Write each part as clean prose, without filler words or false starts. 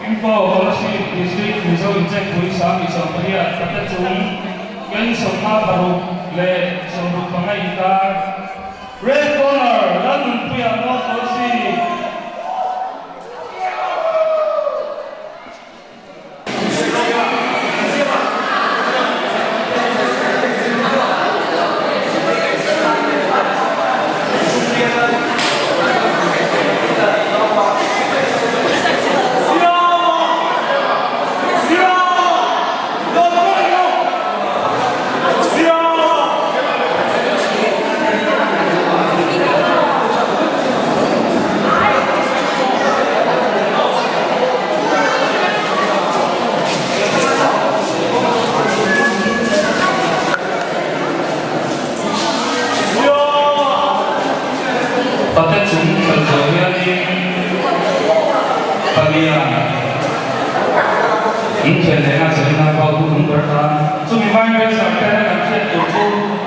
Info Kolasib District Mizo Incheckpui 28 pate chung ken 56 leh 65 inkar. Red Corner Lalnunpuia North Kolasib. Pate chung khalh zawh hianin palian in khelh lehna China pawh thu tum ber ta. Chumi hmain wrestler te kan hriat tur chu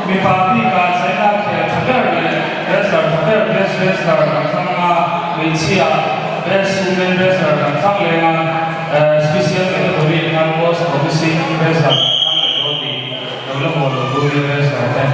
mipa bikah China khel tha ber leh wrestler tha ber best wrestler kan thlang a, hmeichhia best women wrestler kan thlang leng a, special category ah khan most promising wrestler kan thlang leh dawn tih lo la haw lo turin wrestler te.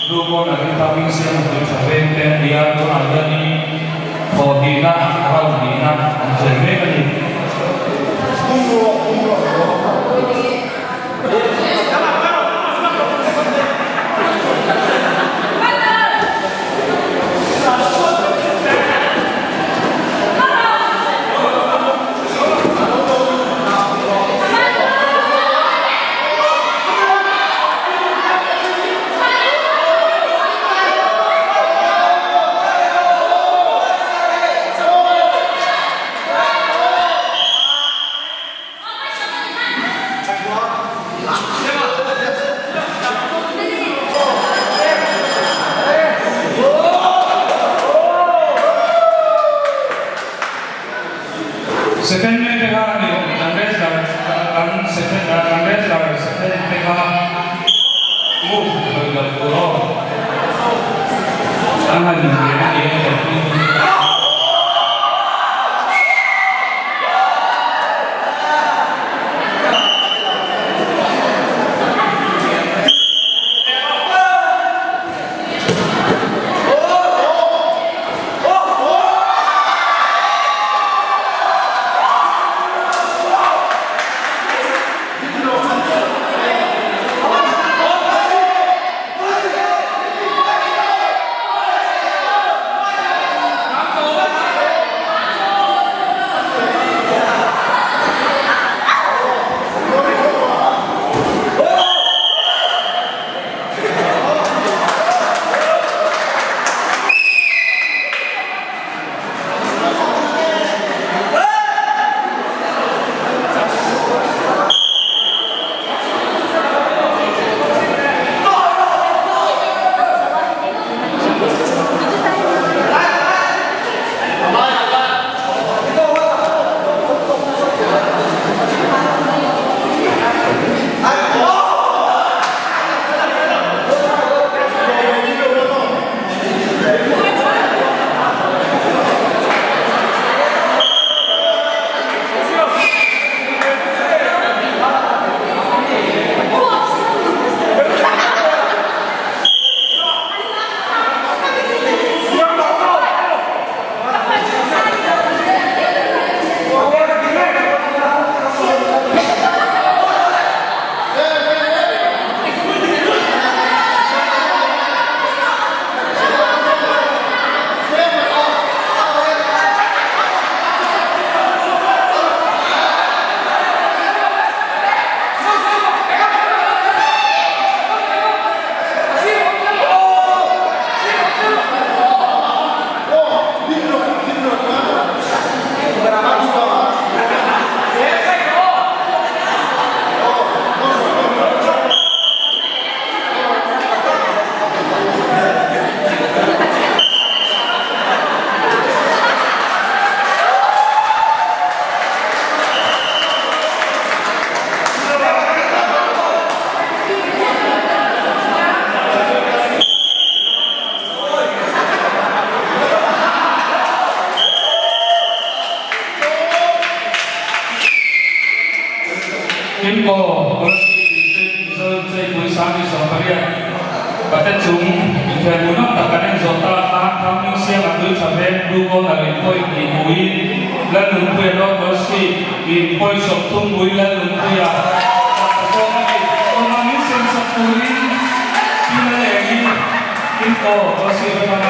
Blue corner hi Thaming Siam a tui tha veng te a ni a, tunah hianin thawh hnihna, round hnihna an khel mek a ni. Second me te kha a ni kan wrestler kan second kan wrestler second te kha move hlawih loh tur aw an han inhliam a ni e tawp. Kimko, Kolasib District Mizo Cheipui 28 Pate chung inkhel hmuhnawm tak kan en zawh ta khan Thangming Siam a tui tha vek Blue Corner in point hnih hmuin Lalnunpuia North Kolasib in point 30 hmuin Lalnunpuia chak ta zawk a ni. Lawmman min siam sak turin Pi Lalengin Kimko, Kolasib atanga.